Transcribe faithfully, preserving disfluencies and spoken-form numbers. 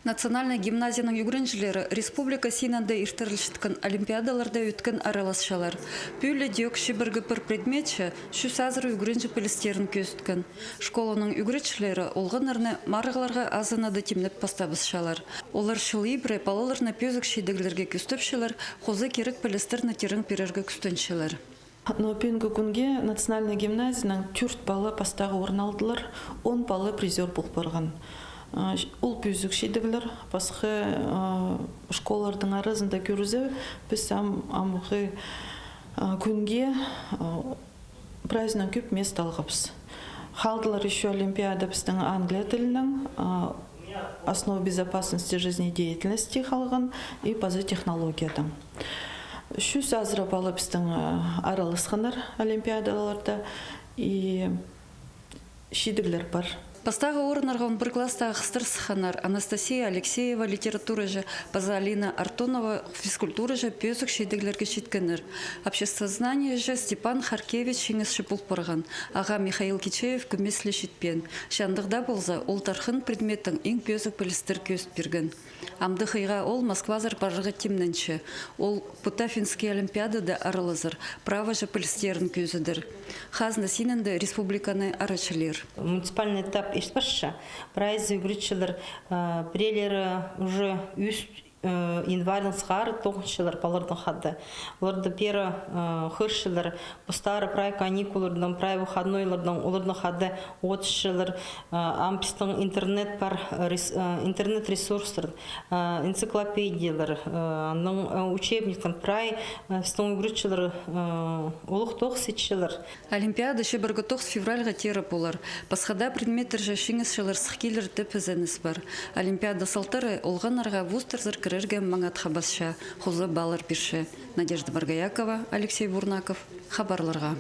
Национальнай гимназияның ӱгренҷілері республика синінде иртірілчеткен олимпиадаларда ӧткін араласчалар. Пӱӱл ідӧк чибіргі пір предметче чӱс азыра ӱгренҷі пілістерін кӧзіткен. Школаның ӱгретчілері олғаннарны марығларға азынада тимнеп пастабысчалар. Олар чыл ибіре палаларны пӧзік чидіглерге кӧстепчелер, хоза кирек пілістерні тирең пирерге кӱстенчелер. Но пӱӱнгі кӱнге национальный гимназияның тӧрт пала пастағы орын алдылар, он пала призёр пол парған. А, ол пӧзік чидіглер, пасха, а, школалардың аразында кӧрзе, піс ам, амғы, а, кӱнге, а, прайзынаң кӧп место алғабыс. Халдылар ещё олимпиада пістің англия тілінең, а, основы безопасности жизнедеятельности халған и паза технологиядаң. Чӱс азыра пала пістің, а, араласханнар олимпиадаларда и чидіглер пар. Пастағы орыннарға он пір класстағы хыстар сыхханнар. Анастасия Алексеева литератураҷа паза Алина Артонова физкультураҷа пӧзік чидіглерге читкеннер. Обществознаниеҷе Степан Харкевич чиңісчі пол парған. Ағаа Михаил Кичеев кӧмес ле читпеен. Чандығда полза, ол тархын предметтең иң пӧзік пілістер кӧзіт пирген. Амды хыйға ол Москвазар парарға тимненче. Ол пу таа финский олимпиадада аралазар, праваҷа пілістерін кӧзідер. Хазна синінде республиканы арачылир. Муниципальный этап иртпесче, прайзы ӱгретчілер, а, пірелері уже ӱс, э, январьдаң сығара тоғынчалар палаларнаң хада. Оларды пеер, э, хығырчалар, постары прай каникуллардаң, прай выходнойлардаң, оларнаң хада одырчалар. Э, ам пістің интернет пар, э, рес-, э, интернет ресурстар, э, энциклопедиялар, э, анаң, э, учебниктер, прай, э, пістің ӱгретчілер, э, улуғ тоғыс итчелер. Олимпиада чибіргі тоғыс февральға теере полар. Пасха даа предметтерҷе чиңісчілер сых килер тіп ізеніс пар. Олимпиада салтары олғаннарға вузтарзар кірерге маңат хабасча, хоза баллар пирче. Надежда Боргоякова, Алексей Бурнаков, хабарларға.